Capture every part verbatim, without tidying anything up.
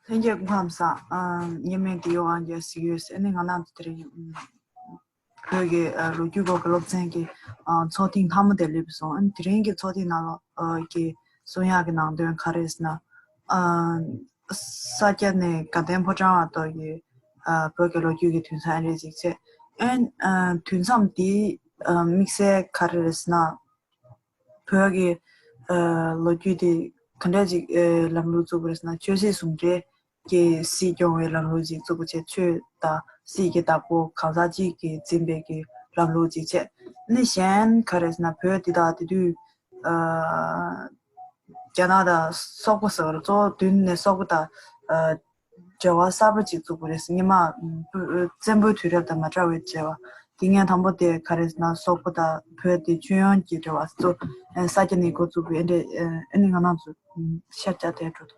ལྷན་རྒྱས་སྐུ་ཁམས་བཟང་། ཨ། ངའི་མིང་དེ་ཡོ་ཨན་རྒྱལ་ཟེར་གྱི་ཡོད། ཨ་ནི་ང་རང་དེ་རིང་བོད་ཀྱི་ཨ་ལོ་རྒྱུས་སྐོར་གྱི་སློབ་ཚན་གྱི་ཨ་ཚོགས་ཐེངས་མཐའ་མ་དེ་སླེབས་སོང་། ཨ་ནི་དེ་རིང་གི་ཚོགས་ཐེངས་ནང་ལོགས་ཨ་གི་གསུང་ཡག་གི་ནང་དོན་ག་རེ་ཟེར་ན། ཨ་ས་སྐྱ་ནས་དགའ་ལྡན་ཕོ་བྲང་བར་དུ་གི་ཨ་བོད་ཀྱི་ལོ་རྒྱུས་ཀྱི་དུས་མཚམས་རེ་ཅིག་བྱས། ཨ་ནི་ཨ་དུས་མཚམས་དེའི་ཨ་དམིགས་བསལ་ག་རེ་རེད་ཟེར་ན། བོད་ཀྱི་ཨ་ལོ་རྒྱུས་དེ་ག་འདྲ་ཅིག་ཨ་ལམ་ལུགས་བཙུགས་པ་རེད་ཟེར་ན། ཆོས་སྲིད་ཟུང་འབྲེལ་གྱི་སྲིད་སྐྱོང་བའི་ལམ་ལུགས་ཅིག་བཙུགས་པ་བྱས། ཆོས་དང་སྲིད་ཀྱི་བདག་པོ་གང་ཟག་གཅིག་གིས་འཛིན་པའི་གི་ལམ་ལུགས་ཅིག་བྱས། ཨ་ནི་གཞན་ག་རེ་ཟེར་ན། བོད་འདི་དག་དེ་དུས་ཨ་རྒྱ་ནག་དང་སོག་པོ་ཟེར་བ་རེད། གཙོ་བོ་མདུན་ནས་སོག་པོ་དང་ཨ་འབྲེལ་བ་གསར་པ་ཅིག་བཙུགས་པ་རེད། སྔོན་མ་ཨ་བཙན་པོའི་དུས་རབས་དང་མ་འདྲ་བའི་འབྲེལ་བ། དེ་སྔོན་དང་པོ་དེ་ག་རེ་ཟེར་ན། སོག་པོ་དང་བོད་དེ་མཆོད་ཡོན་གྱི་འབྲེལ་བ་གཙོ་ཨ་ས་སྐྱ་ནས་འགོ་བཙུགས་པའི་འདྲ། ཨ་ནི་ང་རང་ཚོ་ཨ་ཤར་རྒྱག་དེ་འགྲོ་ཐུབ།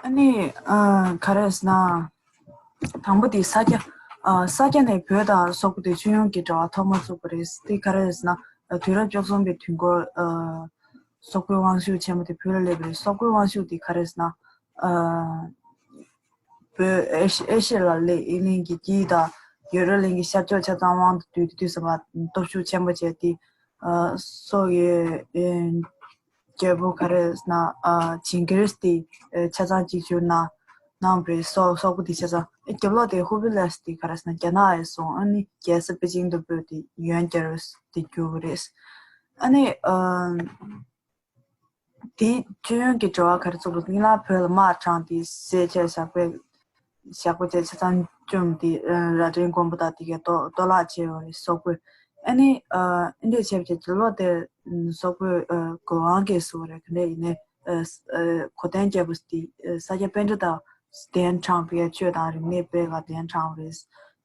ཨ་ནི་ཨ་ག་རེ་ཟེར་ན། དང་པོ་དེ་ས་སྐྱ། ཨ་ས་སྐྱ་ནས་བོད་དང་སོག་པོ་དེ་མཆོད་ཡོན་གྱི་འབྲེལ་བ་ཐོག་མ་བཙུགས་པ་རེད། དེ་ག་རེ་ཟེར་ན། ཨ་དུས་རབས་བཅུ་གསུམ་པའི་དུས་འགོར་ཨ་སོག་པོའི་དབང་ཤུགས་ཆེན་པོ་དེ་བོད་ལ་སླེབས་པ་རེད། སོག་པོའི་དབང་ཤུགས་དེ་ག་རེ་ཟེར་ན། ཨ་བོད་ཨེ་ཤི་ཨེ་ཤི་ཡ་ལ་སླེབས། ཨིན་ལན་གྱི་དཀྱིལ་དང་ཡོ་རོབ་གླིང་གི་ཤར་ཕྱོགས་ཆ་ཚང་དབང་དུ་བསྡུས་ཏེ། དུས་ཙམ་པ་སྟོབས་ཤུགས་ཆེན་པོ་བྱས་ཏེ། ཨ་སོག་ཡོད་ཨེ་རྒྱལ་པོ་ག་རེ་ཟེར་ན། ཨ་ཇིང་གིར་དེ་ཨེ་ཆ་ཚང་གཅིག་གྱུར་གནང་གནང་བ་རེད། སོག་སོག་པོ་དེ་ཆ་ཚང་། ཨེ་རྒྱབ་ལོགས་དེ་ཧུ་བི་ལས་དེ་ག་རེ་ཟེར་ན། རྒྱ་ནག་ཡར་སོང་། ཨ་ནི་རྒྱལ་ས་པེ་ཅིང་དུ་བོད་དེ་ཡོན་བསྐྱར་དེ་གྱུར་བ་རེད། ཨ་ནི་ཨ་དེ་མཆོད་ཡོན་གྱི་འབྲེལ་བ་ག་རེ་བཙུགས་པ། སྔོན་ལ་བོད་ལ་དམག་དྲངས་ཏེ་བསད་བྱས་བཞག་པའི་བཞག་པ་བྱས། ཆ་ཚང་བཅོམ་སྟེ་ཨ་རྭ་སྒྲེང་དགོན་པ་དང་དེ་གའི་གཏོར་གཏོར་བརླག་བྱས་པ་རེད། སོག་པོས། ཨ་ནི་ཨ་འདི་འདྲ་བྱས་པ་བྱས། རྒྱབ་ལོགས་དེར་ཨ་སོག་པོས་ཨ་དགོས་དབང་གིས་བཟོས་པ་རེད། ག་འདྲ་ཡིན་ནའི་ཨ་ཨ་གོ་དན་རྒྱལ་པོ་དེ་ཨ་ས་སྐྱ་པཎྜི་ཏ་གདན་དྲངས་པའི། ཆོས་དང་རིག་གནས་སྤེལ་ག་གདན་དྲངས་པ་རེད།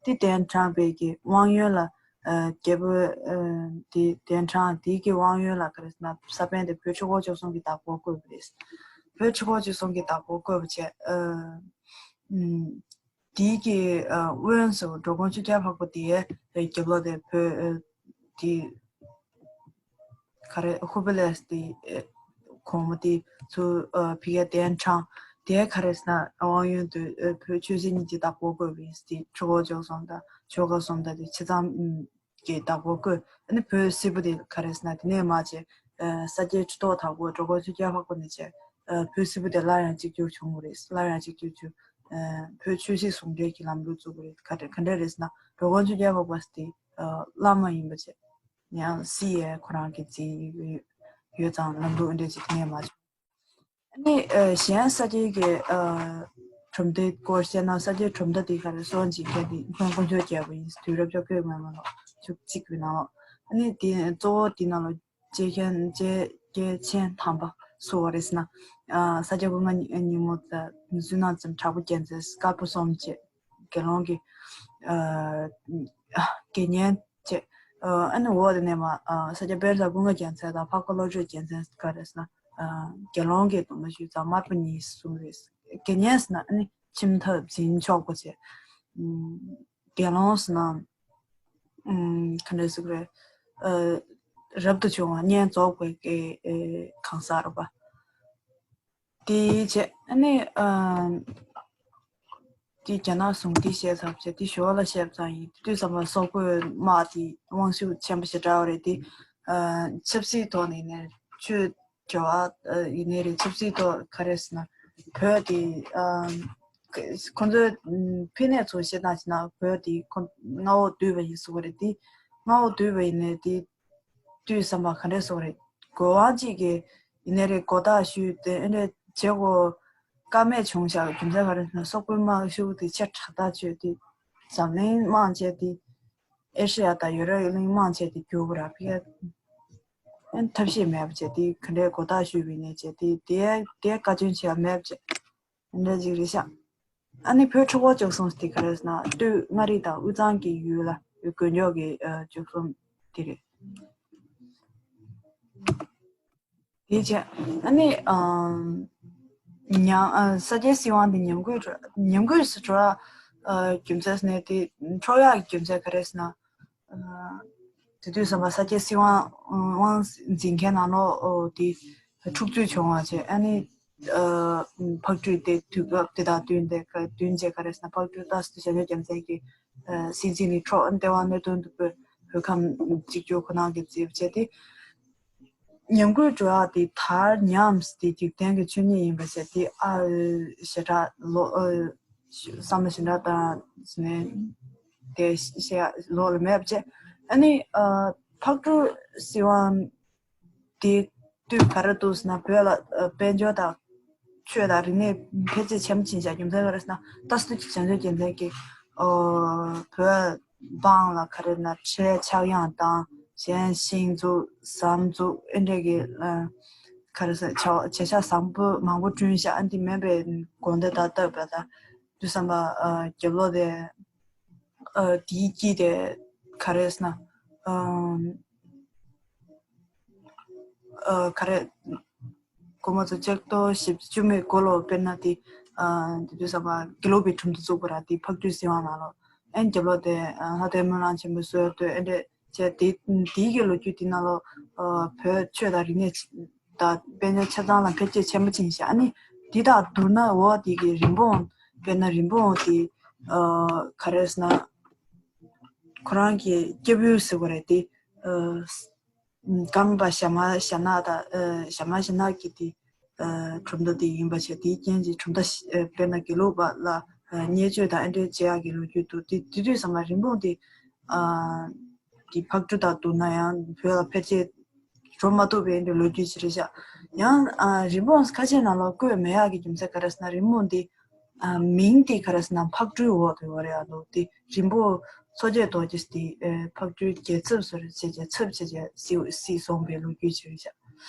དེ་གདན་དྲངས་པའི་གི་དབང་ཡོན་ལ་ཨ་རྒྱལ་པོ་ཨ་དེ་གདན་དྲངས། དེའི་གི་དབང་ཡོན་ལ་ག་རེ་ཟེར་ན། ས་པཎ་དེ་བོད་ཆོས་འཁོར་བཅུ་གསུམ་གྱི་བདག་པོར་བསྐོས་པ་རེད། བོད་ཆོས་འཁོར་བཅུ་གསུམ་གྱི་བདག་པོར་བསྐོས་པ་བྱས། ཨ་ཨམ་དེའི་གི་ཨ་དབོན་ཟེར་བ་འགྲོ་མགོན་ཆོས་རྒྱལ་འཕགས་པ་དེ་རྒྱབ་ལོགས་དེ་བོད་ཨ་དེ་ག་རེ་ཧུ་བི་ལས་དེ་ཨེ་གོང་མ་དེ་ཚུར་ཨ་ཕ་གིར་གདན་དྲངས། དེ་ག་རེ་ཟེར་ན། དབང་ཡོན་དུ་ཨ་བོད་ཆོས་སྲིད་གཉིས་ཀྱི་བདག་པོར་བསྐོས་པ་རེད། དེ་ཆོས་འཁོར་བཅུ་གསུམ་དང་ཆོལ་ཁ་གསུམ་དང་དེ་ཆ་ཚང་ཨམ་གྱི་བདག་པོར་བསྐོས། ཨ་ནི་བོད་སིལ་བུ་དེ་ག་རེ་ཟེར་ན། དེ་ནས་མར་བྱས་ཨ་ས་སྐྱའི་ཁྲི་ཐོག་བདག་པོ་འགྲོ་མགོན་ཆོས་རྒྱལ་འཕགས་པ་ནས་བྱས་ཨ་བོད་སིལ་བུ་དེ་སླར་ཡང་གཅིག་གྱུར་བྱུང་བ་རེད། སླར་ཡང་གཅིག་གྱུར་བྱུང་། ཨ་བོད་ཆོས་སྲིད་ཟུང་འབྲེལ་གྱི་ལམ་ལུགས་བཙུགས་པ་རེད། ག་འདྲ་ག་འདྲ་རེད་ཟེར་ན། འགྲོ་མགོན་ཆོས་རྒྱལ་འཕགས་པ་དེ་ཨ་བླ་མ་ཡིན་པ་བྱས། ཡང་སྲིད་ཡང་ཁོ་རང་གིས་འཛིན་ཡོད་ཙང་། ལམ་ལུགས་འདི་འདྲ་ཅིག་དེ་ནས་མར་བྱུང་། ཨ་ནི་ཨ་གཞན་ས་སྐྱའི་གི་ཨ་གྲུབ་མཐའི་སྐོར་བཤད་ན། ས་སྐྱའི་གྲུབ་མཐའ་འདི་ག་རེ། སྲོལ་འབྱེད་མཁན་འདི་མཁན་དཀོན་མཆོག་རྒྱལ་པོ་ཡིན། དུས་རབས་བཅོ་བརྒྱད་པའི་ནང་ལོགས། བཅུ་གཅིག་པའི་ནང་ལོགས། ཨ་ནི་དེ་གཙོ་བོ་དེ་ནང་ལོགས་བཅས་མཁན་བཅས་བཅས་མཁན་དམ་པ་སུ་བ་རེད་ཟེར་ན། ཨ་ས་སྐྱ་ཀུན་དགའ་ཉི་ཉི་མ་དང་། བསོད་ནམས་ཚེ་རིང་། དྲག་པོ་རྒྱལ་མཚན། དཀར་པོ་གསུམ་བཅས། དགེ་སློང་གི་ཨ་དགེ་བསྙེན་བཅས། ཨ་ཨ་ནི་འོག་དེ་ནས་མར་ཨ་ས་སྐྱ་པད་ཚལ་ཀུན་དགའ་རྒྱལ་མཚན་དང་། འཕགས་པ་བློ་གྲོས་རྒྱལ་མཚན། ག་རེ་ཟེར་ན། ཨ་དགེ་སློང་གི་སྡོམ་པ་ཞུས་ཙང་དམར་པོ་གཉིས་གསུམ་རེད། དགེ་བསྙེན་ཟེར་ན་ཨ་ནི་ཁྱིམ་ཐབ་འཛིན་ཆོག་པ་བྱས། ཨམ་དགེ་སློང་ཟེར་ན་ཨམ་ག་འདྲ་ཟེར་དགོས་རེད། ཨ་རབ་ཏུ་བྱུང་བ། བསྙེན་རྫོགས་པའི་གི་ཨེ་གང་ཟག་རེད་པ། དེ་བྱས། ཨ་ནི་ཨ་དེ་རྒྱ་ནག་བཟུང་། དེ་བཤད་ཚར་བྱས། དེ་ཞོར་ལ་བཤད་ཙང་ཡིན། དུས་ཙམ་པ་སོག་པོའི་དམག་དེ་དབང་ཤུགས་ཆེན་པོ་ཞེ་དྲག་རེད། དེ་ཨ་ཆབ་སྲིད་ཐོག་ནས་ནས་ཆོས་འབྲེལ་བ་ཨ་ཡིན་ནའི་རེད། ཆབ་སྲིད་ཐོག་ག་རེ་ཟེར་ན། བོད་དེ་ཨ་ཁོ་ཚོའི་ཨ་ཕན་ནས་ཚུར་བཤད་སྟངས་བྱས་ན། བོད་དེ་ཁོ་མངའ་འོག་བསྡུས་པ་ཡིན་ཟེར་བ་རེད། དེ་མངའ་འོག་བསྡུས་པ་ཡིན་ནའི་དེ་དུས་ཙམ་པ་ག་འདྲ་ཟེར་དགོས་རེད། དགོས་དབང་གཅིག་གི་ཡིན་ནའི་རེད། མགོ་བཏགས་ཞུས་ཏེ་ཨེ་འདྲ་བྱེད་དགོས་ཀ་མེད་བྱུང་བཞག་རྒྱུ་མཚན་ག་རེ་ཟེར་ན། སོག་པོའི་དམག་ཤུགས་དེ་ཆེ་དྲགས་ཐག་ཆོད་དེ། འཛམ་གླིང་དམག་བྱས་ཏེ། ཨེ་ཤེ་ཡ་དང་ཡོ་རོབ་གླིང་དམག་བྱས་ཏེ་རྒྱུག་པ་ར་ཕི་ཡ། ཨེ་ཐབས་ཤེས་མེད་པ་བྱས་ཏེ། ག་འདྲའི་མགོ་བཏགས་ཞུས་པ་ཡིན་ནའི་བྱས་ཏེ། དེ་དེ་བཀའ་བཀྱོན་བྱས་མེད་པ་བྱས། འདྲ་ཅིག་རེད་ཤག་ཨ་ནི་བོད་ཆོས་འཁོར་བཅུ་གསུམ་དེ་ག་རེ་ཟེར་ན། སྟོད་མངའ་རིས་དང་དབུས་གཙང་གི་ཡུལ་ལ་དགོན་ཆོག་གི་ཨ་བཅུ་གསུམ་དེ་རེད། དེ་བྱས། ཨ་ནི་ཨམ་ཉང་ཨ་ས་སྐྱའི་སྲིད་དབང་དེ་ཉམས་རྒུད་འགྲོ། ཉམས་རྒུད་སུ་འགྲོ་བ་ཨ་རྒྱུ་མཚན་ནི། དེ་འཕྲོག་ཡག་གི་རྒྱུ་མཚན་ག་རེ་ཟེར་ན། ཨ་དེ་དུས་ཙམ་པ་ས་སྐྱའི་སྲིད་དབང་དབང་འཛིན་མཁན་ནང་ལོགས་ཨོ་དེ་འཁྲུག་རྩོད་བྱུང་བ་བྱས། ཨ་ནི་ ཨ་ཕག་གྲུ་དེ་དུས་སྐབས་དེ་དང་བསྟུན་ཏེ་བསྟུན་བྱས་ག་རེ་ཟེར་ན་ཕག་གྲུ་ལྟ་སུ་བྱང་ཆུབ་རྒྱལ་མཚན་གྱི་ཨ་སྲིད་འཛིན་ནི་འཕྲོག་ཨ་ལྟེ་བ་གནད་དོན་དུ་བོད་བོད་ཁམས་གཅིག་གྱུར་ཁོ་ན་གི་རྩིས་བྱས་ཏེ། ཉམས་རྒུད་འགྲོ་ཡག་དེ་དར་ཉམས་དེ་འཇིག་རྟེན་གྱི་ཆོས་ཉིད་ཡིན་པ་ཟེར་དེ་ཨ་ཞེ་དྲག་ལོ་ཨ་བསམ་བློ་ཞེ་དྲག་བཏང་ནས་དེ་བཤད་ལོ་ལ་མེད་པ་བྱས། ཨ་ནི་ཨ་ཕག་གྲུ་སྲིད་དབང་དེ་དུས་ག་རེ་འདུག་ཟེར་ན་བོད་ལ་ཨ་དཔལ་འབྱོར་དང་ཆོས་དང་རིག་གནས་འཕེལ་རྒྱས་ཆེན་པོ་ཕྱིན་ཤག་རྒྱུ་མཚན་ག་རེ་ཟེར་ན་ལྟ་སུ་བྱང་ཆུབ་རྒྱལ་མཚན་གྱིས་ཨ་བོད་འབངས་ལ་ག་རེ་ན་ཁྲལ་ཆག་ཡང་དང་གཞན་ཤིང་འཛུགས་ཟམ་འཛུགས་ཨེ་འདྲས་ཀྱི་ཨ་ག་རེ་ཟེར་བྱ་བྱ་གཞག་བཟང་པོ་མང་པོ་བསྐྲུན་ཤག་ཨ་འདི་མེད་པའི་དགོན་སྡེ་དང་བཏབ་པ་དང་དུས་བསམ་པ་ཨ་རྒྱབ་ལོགས་དེ་ཨ་དེའི་དཀྱིལ་དེ་ག་རེ་ཟེར་ན་ཨ་ཨ་ག་རེ་སྒོར་མོ་ཚོ་ལྕགས་རྡོ་བཞི་བཅུ་མའི་གོ་ལོ་དཔེར་ན་དེ་ཨ་དེ་དུས་བསམ་པ་དགེ་ལུགས་པའི་གྲུབ་མཐའ་བཙུགས་པ་ར་དེ་ཕག་གྲུའི་སྲིད་དབང་ནང་ལོ་ཨེ་རྒྱབ་ལོགས་དེ་ལྷ་ལྡན་སྨོན་ལམ་ཆེན་པོའི་སྲོལ་གཏོད་ཨེ་འདྲས་བྱས་དེ་དེའི་གི་ལོ་རྒྱུས་དེ་ནང་ལོ་ཨ་བོད་ཆོས་དང་རིག་གནས་དང་དཔལ་འབྱོར་ཆ་ཚང་ལ་འཕེལ་རྒྱས་ཆེན་པོ་ཕྱིན་ཤག་ཨ་ནི་དེ་དང་བསྡུར་ན་འོ་དེ་གི་རིན་སྤུངས་དཔེར་ན་རིན་སྤུངས་དེ་ཨ་ག་རེ་ཟེར་ན་ཁོ་རང་གི་སྐྱབས་ཡུལ་ཟེར་བ་རེད་དེ་ཨ་ཀརྨ་པ་ཞྭ་དམར་ཞྭ་ནག་དང་ཨ་ཞྭ་དམར་ཞྭ་ནག་གི་དེ་ཨ་གྲུབ་མཐའ་དེ་ཡིན་པ་བྱས་དེའི་རྐྱེན་གྱིས་གྲུབ་མཐའ་ཨ་དཔེར་ན་དགེ་ལུགས་པ་ལ་ཨ་བརྙས་བཅོས་དང་ཨེ་འདྲས་བྱེད་ཡག་གི་ལོ་རྒྱུས་འདུག་དེ་དེ་དུས་ཙམ་པ་རིན་སྤུངས་དེ་ཨ་གི་ཕག་གྲུ་དང་བསྡུར་ན་ཡང་བོད་ལ་འཕེལ་རྒྱས་འགྲོ་མ་ཐུབ་པའི་འདི་ལོ་རྒྱུས་ཅིག་རེད་ཤག་ཡང་ཨ་རིན་སྤུངས་ཁ་ཆེ་ནང་ལོགས་བཀོད་མེད་ཡག་གི་རྒྱུ་མཚན་ག་རེ་ཟེར་ན་རིན་སྤུངས་འདི་ཨ་མིང་འདི་ག་རེ་ཟེར་ན་ཕག་གྲུའི་འོག་ཏུ་ཡོད་རེད་ཨ་ལོ་འདི་རིན་སྤུངས་མཚོ་རྒྱལ་རྡོ་རྗེ་འདི་ཨ་ཕག་གྲུའི་རྒྱལ་ཚབ་སུ་རེད་བྱས་བྱས་ཚབ་བྱས་བྱས་སྲིད་སྲིད་སོང་པའི་ལོ་རྒྱུས་ཅིག་རེད་ཤག་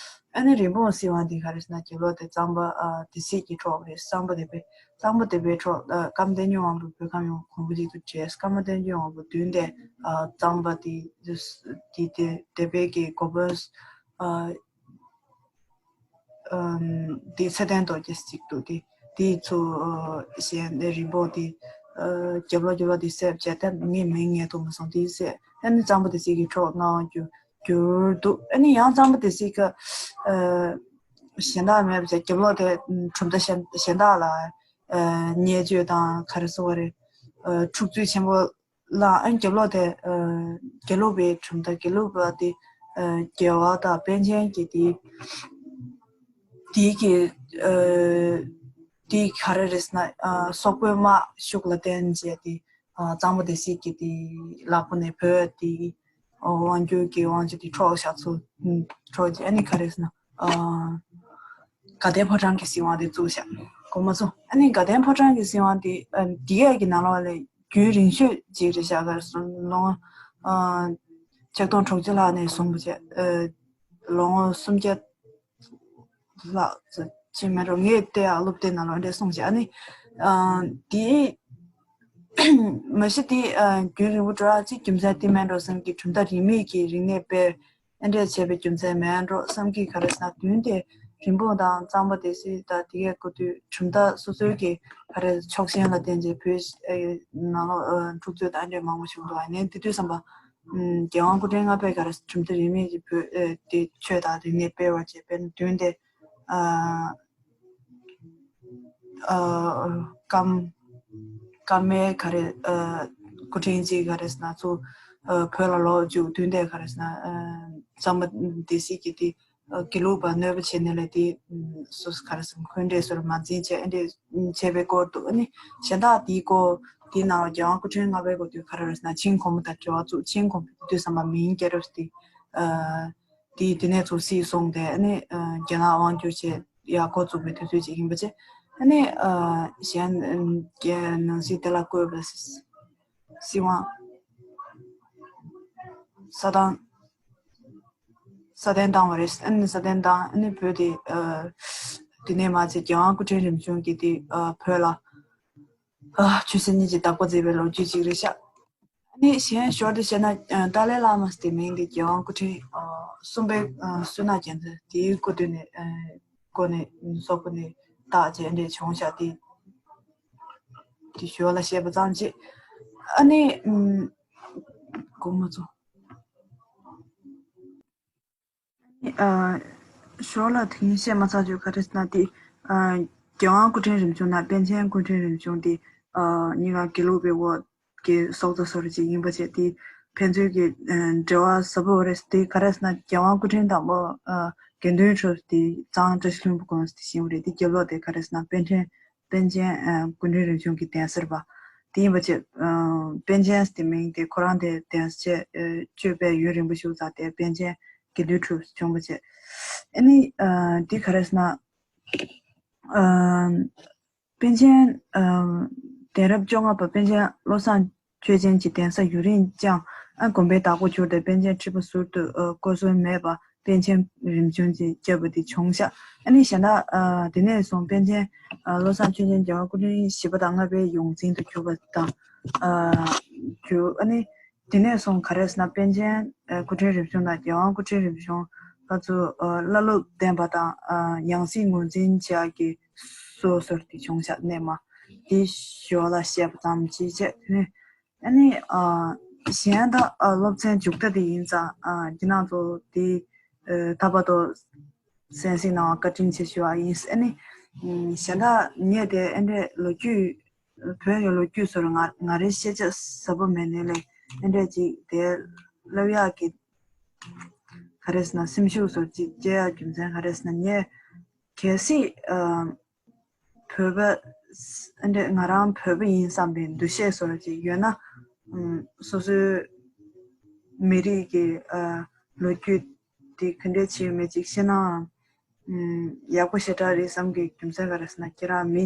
ཨ་ནི་རིན་སྤུངས་སྲིད་དབང་འདི་ག་རེ་ཟེར་ན་རྒྱབ་ལོགས་དེ་གཙང་པ་ཨ་སྡེ་སྲིད་ཀྱི་འཕྲོག་རེད། གཙང་པ་སྡེ་པའི་གཙང་པ་སྡེ་པའི་འཕྲོག་ཨ་ཀརྨ་བསྟན་འགྱུར་དབང་པོ་བོད་ཁམས་ཡོངས་གོང་བུ་གཅིག་ཏུ་བསྒྲིལ། ཀརྨ་བསྟན་འགྱུར་དབང་པོ་བདུན་ཏེ་ཨ་གཙང་པ་དེ་དེ་དེ་སྡེ་པའི་གི་འགོ་དཔོན་ཨ་ཨམ་དེ་ཚེ་བརྟན་རྡོ་རྗེ་གཅིག་ཏུ་དེ་དེ་ཚོ་ཨ་གཞན་དེ་རིན་པོ་དེ་ཨ་རྒྱབ་ལོགས་རྒྱབ་ལོགས་དེ་སེབ་བྱས་ཏེ་ངས་མིང་ངས་ཐོག་མ་སོང་དེ་སེ་ཨ་ནི་གཙང་པ་སྡེ་སྲིད་ཀྱི་འཕྲོག་མངའ་དབང་རྒྱུ། གྱུར་འདུག་ཨ་ནི་ཡང་གཙང་པ་སྡེ་སྲིད་ཀྱི་ཨ་གཞན་དག་མེད་པ་བྱས་རྒྱབ་ལོགས་དེ་གྲུབ་མཐའ་གཞན་གཞན་དག་ལ་ཨ་བརྙས་བཅོས་དང་ག་རེ་ཟེར་བ་རེད། ཨ་འཁྲུག་རྩོད་ཆེན་པོ་ལ་ཨ་རྒྱབ་ལོགས་དེ་ཨ་དགེ་ལུགས་པའི་གྲུབ་མཐའ་དགེ་ལུགས་པ་དེ་ཨ་རྒྱལ་བ་དང་པཎ་ཆེན་གྱི་དེ་དེའི་གི་ཨ་དེ་ག་རེ་རེད་ཟེར་ན་ཨ་སོག་པོའི་དམག་ཤུགས་ལ་བརྟེན་བྱས་དེ་ཨ་གཙང་པ་སྡེ་སྲིད་ཀྱི་དེ་ལག་པ་ནས་བོད་དེ། དབང་སྒྱུར་གྱི་དབང་ཆ་དེ་འཕྲོག་བཞག་ཚུལ། འཕྲོག་རྗེས་ཨ་ནི་ག་རེ་ཟེར་ན། དགའ་ལྡན་ཕོ་བྲང་གི་སྲིད་དབང་དེ་བཙུགས་བཞག་གོ་མ་སོང་། ཨ་ནི་དགའ་ལྡན་ཕོ་བྲང་གི་སྲིད་དབང་དེ་འདི་གས་ཀྱི་ནང་ལོགས་ལ་རྒྱུན་རིང་ཤོས་ཅིག་རེད་བཞག་ག་རེ་ཟེར་ལོ་ངོ་ཆིག་སྟོང་དྲུག་ཅུ་ལྷག་ནས་བཟུང་བ་བྱས། ལོ་ངོ་སུམ་བརྒྱ་ལྷག་ཙམ་ཅིག་མེད་འགྲོ། ངས་བལྟས་ཡག་སློབ་དེབ་ནང་ལ་འདྲ་གསུངས་བྱས། ཨ་ནི་དེ་མ་གཞི་དེ་རྒྱུན་རིང་པོ་འགྲོ་ཡག་ཅིག་རྒྱུ་མཚན་དེ་མེད་འགྲོ་བསམ་གྱི། གྲུབ་མཐའ་རིས་མེད་ཀྱི་རིག་གནས་སྤེལ་ཨེ་འདྲས་བྱས་པའི་རྒྱུ་མཚན་མེད་འགྲོ་བསམ་གྱི། ག་རེ་ཟེར་ན་བདུན་དེ་རིན་སྤུངས་དང་གཙང་པ་སྡེ་སྲིད་དང་དེ་གས་སྐུ་དུས་གྲུབ་མཐའ་སོ་སོའི་གི་ག་རེ་ཕྱོགས་ཞེན་ལ་བརྟེན་བྱས་བོད་ནང་ལོགས་འཁྲུག་རྩོད་དང་ཨེ་འདྲས་མང་པོ་བྱུང་འདུག་ཨ་ནི་དེ་དུས་བསམ་པ་རྒྱལ་དབང་སྐུ་ཕྲེང་ལྔ་པས་ག་རེ་གྲུབ་མཐའ་རིས་མེད་ཀྱི་བོད་དེ་ཆོས་དང་རིག་གནས་སྤེལ་བར་བྱས། དཔེར་ན་བདུན་དེ། ཨ་ཨ་ཀརྨ་ཀརྨའི་ག་རེ་ཨ་སྐུ་ཕྲེང་གཅིག་ག་རེ་ཟེར་ན་ཚུར་ཨ་བོད་ལ་ལོག་བཅུག་བདུན་དེ་ག་རེ་ཟེར་ན་ཨ་གཙང་པ་སྡེ་སྲིད་ཀྱི་དེ་ཨ་དགེ་ལུགས་པ་གནོད་པ་བྱེད་ནས་ལས་དེ་སོ་སོ་ག་རེ་ཟེར་ན་འཁོན་འདྲས་སོར་མ་འཛིན་བྱས་ཨེ་འདྲས་བྱས་པའི་སྐོར་འདུག་ཨ་ནི་གཞན་དག་དེའི་སྐོར་དེའི་ནང་ལ་རྒྱལ་དབང་སྐུ་ཕྲེང་ལྔ་པའི་སྐོར་དུ་ག་རེ་རེད་ཟེར་ན་ཆིང་གོང་མ་དང་འབྲེལ་བ་བཙུགས། ཆིང་གོང་མ་དེ་དུས་ཙམ་པ་མིང་སྐྱ་རབས་དེ་ཨ། དེ་དེ་ནས་ཚུར་སྲིད་སོང་སྟེ་ཨ་ནི་རྒྱ་ནག་དབང་བསྒྱུར་བྱས་ཡར་འགོ་བཙུགས་པའི་དུས་ཚོད་ཅིག་ཡིན་པ་བྱས། ཨ་ནི་གཞན་རྒྱལ་ནང་སྲིད་དེ་ལ་བསྐོས་པའི་སྲིད་དབང་སྲ་བརྟན་སྲ་བརྟན་བཏང་བ་རེད། ཨ་ནི་སྲ་བརྟན་བཏང་ཨ་ནི་བོད་དེ་དེ་ནས་མ་ཚད་རྒྱལ་དབང་སྐུ་ཕྲེང་རིམ་བྱོན་གྱིས་དེ་བོད་ལ། ཨ་ཆོས་སྲིད་གཉིས་ཀྱི་བདག་པོ་མཛད་པའི་ལོ་རྒྱུས་ཅིག་རེད་ཤག་ཨ་ནི་གཞན་ཞོར་དུ་བཤད་ན་ཨ་ཏཱ་ལའི་བླ་མ་ཟེར་དེ་མིང་དེ་རྒྱལ་དབང་སྐུ་ཕྲེང་ཨ་གསུམ་པའི་ཨ་བསོད་ནམས་རྒྱལ་མཚན་དེའི་སྐུ་དུས་ནས་ཨ་སྐུ་ནས་སོག་པོ་ནས་བཏགས་བྱས་འདྲས་བྱུང་ཤག་དེ་དེ་ཞོར་ལ་བཤད་པ་ཙམ་གྱིས། ཨ་ནི་ཨམ་དགོངས་མ་ཚོམས། ཨ་ཞོར་ལ་དེ་ཉིད་བཤད་མ་ཚར་རྒྱུ་ག་རེ་ཟེར་ན་དེ་ ཨ། རྒྱལ་དབང་སྐུ་ཕྲེང་རིམ་བྱོན་དང་པཎ་ཆེན་སྐུ་ཕྲེང་རིམ་བྱོན་དེ་ཨ་གཉིས་ཀ་དགེ་ལུགས་པའི་འོག་གི་སྲོག་རྩ་སོ་རེ་ཅིག་ཡིན་པ་བྱས་དེ་ཕན་ཚུན་གྱི་ཨ་འབྲེལ་བ་ཟབ་པོ་རེད། དེ་ག་རེ་ཟེར་ན་རྒྱལ་དབང་སྐུ་ཕྲེང་དང་པོ་ཨ་དགེ་འདུན་ཁྲོས་དེ་གཙང་བཀྲ་ཤིས་ལྷུན་པོ་དགོན་དེ་བཞིན་རེད། དེ་རྒྱབ་ལོགས་དེ་ག་རེ་ཟེར་ན་པཎ་ཆེན་པཎ་ཆེན་ཨ་སྐུ་ཕྲེང་རིམ་བྱོན་གྱི་གདན་སར་བ་དེ་ཡིན་པ་བྱས་ཨ་པཎ་ཆེན་དེ་མིང་དེ་ཁོ་རང་དེ་གདན་ས་བྱས་ཨ་སྤྱོད་པའི་ཡུན་རིང་པོ་ཞིག་ཙང་དེ་པཎ་ཆེན་དགེ་འདུན་ཁྲོས་བྱུང་བ་བྱས། ཨ་ནི་ཨ་དེ་ག་རེ་ཟེར་ན། ཨ་པཎ་ཆེན་ཨ་གདན་རབས་བཅོ་ལྔ་པ་པཎ་ཆེན་བློ་བཟང་ཆོས་ཅན་གྱི་གདན་ས་ཡུན་རིང་བསྐྱངས། ཨ་དགོན་པའི་བདག་པོ་གྱུར་ཏེ་པཎ་ཆེན་ཁྲི་པ་ཟུར་དུ་ཨ་བསྐོ་སྲོལ་མེད་པ་པཎ་ཆེན་རིམ་བྱོན་གྱི་བཅའ་བ་དེ་བྱུང་ཤག་ཨ་ནི་གཞན་དག་ཨ་དེ་ནས་བཟུང་པཎ་ཆེན་ཨ་བློ་བཟང་ཆོས་ཅན་རྒྱལ་བ་སྐུ་ཕྲེང་བཞི་པ་དང་ལྔ་པའི་ཡོངས་འཛིན་དུ་གྱུར་པ་དང་ཨ་གྱུར། ཨ་ནི། དེ་ནས་བཟུང་ག་རེ་ཟེར་ན་པཎ་ཆེན་ཨ་སྐུ་ཕྲེང་རིམ་བྱོན་དང་རྒྱལ་དབང་སྐུ་ཕྲེང་རིམ་བྱོན་ང་ཚོ་ཨ་བླ་སློབ་ལྡན་པ་དང་ཨ་ཡང་སྲིད་ངོས་འཛིན་བྱེད་ཡག་གི་སྲོལ་སྲོལ་དེ་བྱུང་ཤག་སྔོན་མ། དེ་ཞོར་ལ་བཤད་པ་ཙམ་ཅིག་བྱས། དེ་ནས་ཨ་ནི་ཨ་གཞན་དག་ཨ་སློབ་ཚན་མཇུག་མཐའ་དེ་ཡིན་ཙང་ཨ་འདི་ནང་ཚོ་དེ་ཨ་ད་བར་དུ་གསན་གཟིགས་གནང་བ་བཀའ་དྲིན་ཆེ་ཞུ་བ་ཡིན། ཨ་ནི་ཨ་གཞན་དག་ངས་དེ་ཨ་འདྲས་ལོ་རྒྱུས། བོད་ཀྱི་ལོ་རྒྱུས་སོགས་ང་ང་རའི་ཤེས་བྱ་ཟབ་པོ་མེད་ནའི་ལས་ཨེ་འདྲས་ཅིག་དེ་བསླབ་ཡག་གི་ག་རེ་ཟེར་ན་སེམས་ཤུགས་སོགས་ཅིག་སྐྱེ་ཡག་རྒྱུ་མཚན་ག་རེ་ཟེར་ན་ངས་གལ་སྲིད་ཨ་བོད་པ་ཨེ་འདྲས་ང་རང་བོད་པ་ཡིན་བསམ་པའི་འདུ་ཤེས་སོགས་ཅིག་ཡོད་ན་ཨམ་སོ་སོའི་མི་རིགས་ཀྱི་ཨ་ལོ་རྒྱུས་དེ་ག་འདྲས་ཅིག་ཡོད་མེད་ཅིག་ཤེས་ནའང་། ཨུམ། ཡག་པོ་ཞེ་དྲག་རེད་བསམ་གྱི་རྒྱུ་མཚན་ག་རེ་ཟེར་ན་ཁྱེད་རང་མི་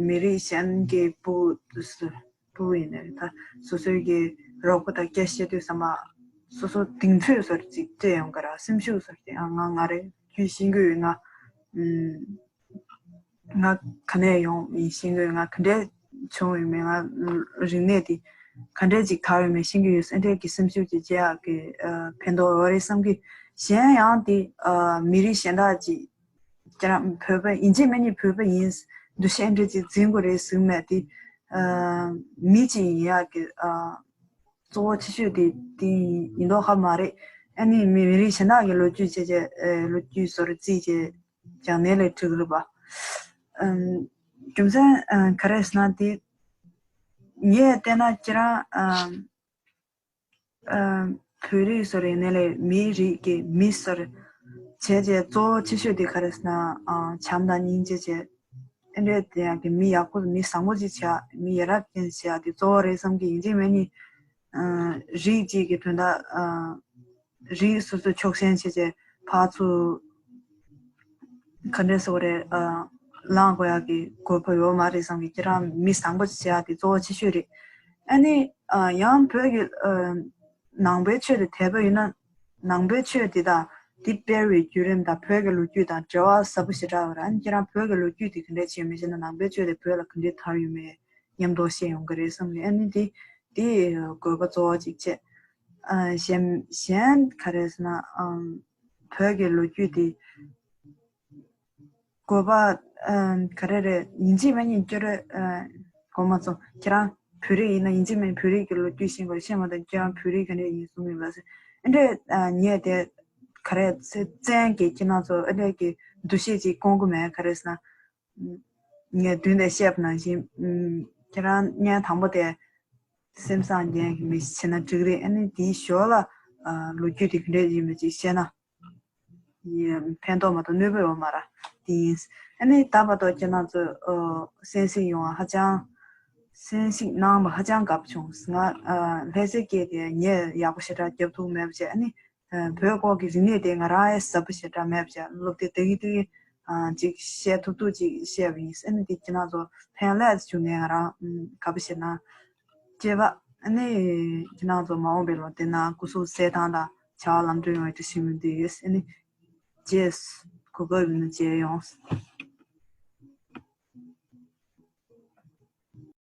མི་རིགས་གཞན་གྱི་སྤུ་གུ་སྤུ་གུ་ཡིན་ནའི་ད་སོ་སོའི་གི་རོགས་པ་དང་སྐད་བཤད་དུས་ཙམ་པ་སོ་སོ་གདེང་ཚོད་སོར་ཅིག་སྤྲད་ཡོང་གི་ར་སེམས་ཤུགས་སོར་ཅིག་ཨ་ང་ང་རེ་རྒྱུས་ཤེས་ཀྱི་ཡོད་ང་ཨུམ། ང་ག་ནས་ཡོང་ཡིན་ཤེས་ཀྱི་ཡོད་ང་ག་འདྲས་བྱུང་ཡོད་མེད་ང་རིག་གནས་དེ་ག་འདྲས་ཅིག་དར་ཡོད་མེད་ཤེས་ཀྱི་ཡོད་ཟེར་འདྲས་ཀྱི་སེམས་ཤུགས་ཅིག་སྐྱེ་ཡག་གི་ཨ་ཕན་ཐོགས་ཡོད་རེད་བསམ་གི་གཞན་ཡང་དེ་ཨ་མི་རིགས་གཞན་དག་ཅིག་ཁྱེད་རང་བོད་པ་ཡིན་གཅིག་མིན་གཉིས་བོད་པ་ཡིན་འདུ་ཤེས་འདྲ་ཅིག་འཛིན་དགོས་རེད་ཟེར་མེད་དེ་ཨ་མི་གཅིག་ཡིན་ཡག་གི་ཨ་གཙོ་བོ་ཆེ་ཤོས་དེ་དེ་ཡིན་མདོག་ཁ་མ་རེད། ཨ་ནི་མི་མི་རིགས་གཞན་དག་གི་ལོ་རྒྱུས་བྱས་བྱས་ཨ་ལོ་རྒྱུས་སོར་རྩིས་བྱས་ཀྱང་ནས་ལས་འགྲིག་རེད་པ། ཨམ་རྒྱུ་མཚན་ཨ་ག་རེ་ཟེར་ན་དེ་ངས་བལྟས་ན་ཁྱེད་རང་ཨ་ཨ་བོད་རིགས་སོ་རེད་ནས་ལས་མིའི་རིགས་ཀྱི་མི་སོ་རེད་བྱས་བྱས་གཙོ་བོ་ཆེ་ཤོས་དེ་ག་རེ་ཟེར་ན་ཨ་བྱམས་དང་སྙིང་རྗེ་བྱས་ཨེ་འདྲས་དེ་ཡང་གི་མི་ཡག་པོ་མི་བཟང་པོ་ཅིག་བྱས་མི་ཡ་རབས་ཅན་བྱས་དེ་གཙོ་བོ་རེད་བསམ་གི་ཡིན་གཅིག་མིན་གཉིས་ཨ་རིགས་གཅིག་གི་དོན་དག་ཨ་རིགས་སོ་སོ་ཕྱོགས་ཞེན་བྱས་བྱས་ཕར་ཚུར་ག་འདྲས་ཟེར་དགོས་རེད། ཨ་ལངས་དགོས་ཡག་གི་དགོས་པ་ཡོད་མ་རེད་བསམ་གི་ཁྱེད་རང་མི་བཟང་པོ་ཅིག་བྱེད་ཡག་དེ་གཙོ་བོ་ཆེ་ཤོས་རེད། ཨ་ནི་ཨ་ཡང་བོད་ཀྱི་ཨ་ནང་པའི་ཆོས་དེ་དད་པ་ཡོད་ན་ནང་པའི་ཆོས་དེ་དང་དེ་སྤེལ་བའི་བརྒྱུད་རིམ་དང་བོད་ཀྱི་ལོ་རྒྱུས་དང་འབྲེལ་བ་ཟབ་པོ་ཞེ་དྲག་ཡོད་རེད། ཨ་ནི་ཁྱེད་རང་བོད་ཀྱི་ལོ་རྒྱུས་དེ་ག་འདྲས་བྱས་ཡོད་མེད་བྱས་ན་ནང་པའི་ཆོས་དེ་བོད་ལ་ག་འདྲས་དར་ཡོད་མེད་མཉམ་དུ་ཤེས་ཡོང་གི་རེད་བསམ་གི་ཨ་ནི་དེ་དེ་དགོས་པ་གཙོ་བོ་ཅིག་བྱས། ཨ་གཞན་གཞན་ག་རེ་ཟེར་ན་ཨམ་བོད་ཀྱི་ལོ་རྒྱུས་དེ། དགོས་པ་ཨ་ག་རེ་རེད་ཡིན་གཅིག་མིན་གཉིས་སྐྱོ་རེ་ཨ་གོ་མ་སོང་ཁྱེད་རང་བོད་རིགས་ཡིན་ན་ཡིན་གཅིག་མིན་བོད་རིགས་ཀྱི་ལོ་རྒྱུས་ཤེས་དགོས་ཤེས་མ་ཐུབ་ཁྱེད་རང་བོད་རིགས་ག་འདྲས་ཡིན་གསུང་གི་ཡོད་པ་ཟེར་ཨེ་འདྲས་ཨ་ངས་དེ་ག་རེ་ཚེ་བཙན་གྱི་ཁྱེད་རང་ཚོ་ཨེ་འདྲས་ཀྱི་འདུ་ཤེས་ཅིག་སྐོང་གི་མེད་ག་རེ་ཟེར་ན་ངས་མདུན་དེ་བཤད་པ་ནང་བཞིན་ཁྱེད་རང་བརྙན་དང་པོ་དེ་སེམས་བཟང་རྒྱན་གྱི་མི་ཞིག་བྱས་ན་འགྲིག་རེད། ཨ་ནི་དེའི་ཞོར་ལ་ཨ་ལོ་རྒྱུས་དེ་ག་འདྲས་ཡིན་མིན་ཅིག་བཤད་ན། ཡིན། ཕན་ཐོགས་མ་གཏོགས་གནོད་པ་ཡོད་མ་རེད། དེ་ཡིན། ཨ་ནི་ད་བར་དུ་ཁྱེད་རང་ཚོས་ཨ་གསན་གཟིགས་ཡོང་བ་ཧ་ཅང་། གསན་གཟིགས་གནང་བ་ཧ་ཅང་དགའ་པོ་བྱུང་། ང་ཨ་ལྷ་སའི་སྐད་དེ་ངས་ཡག་པོ་ཞེ་དྲག་རྒྱབ་ཐུབ་མེད་པ་བྱས། ཨ་ནི་ཨ་བོད་སྐོར་གྱི་རིག་གནས་དེ་ང་རང་ཨེ་ཟབ་པོ་ཞེ་དྲག་མེད་པ་བྱས། སློབ་དེབ་ཏག་ཏག་ཨ་ཅིག་བཤད་ཐུབ་ཐུབ་ཅིག་བཤད་པ་ཡིན། ཨ་ནི་དེ་ཁྱེད་རང་ཚོ་ཕན་ལས་བྱུང་ནས་ང་རང་ཨ་དགའ་པོ་ཞེ་དྲག་བྱེད་པ། ཨ་ནི་ཁྱེད་རང་ཚོ་མ་འོངས་པའི་ལོ་དེ་ན་སྐུ་གཟུགས་གསལ་ཐང་དང་བྱ་བ་ལམ་འགྲོ་ཡོང་བའི་བཀྲ་ཤིས་སྨོན་འདུན་ཡོད། ཨ་ནི་རྗེས་གོ་སྐབས་ཡོད་ན་མཇལ་ཡོང་།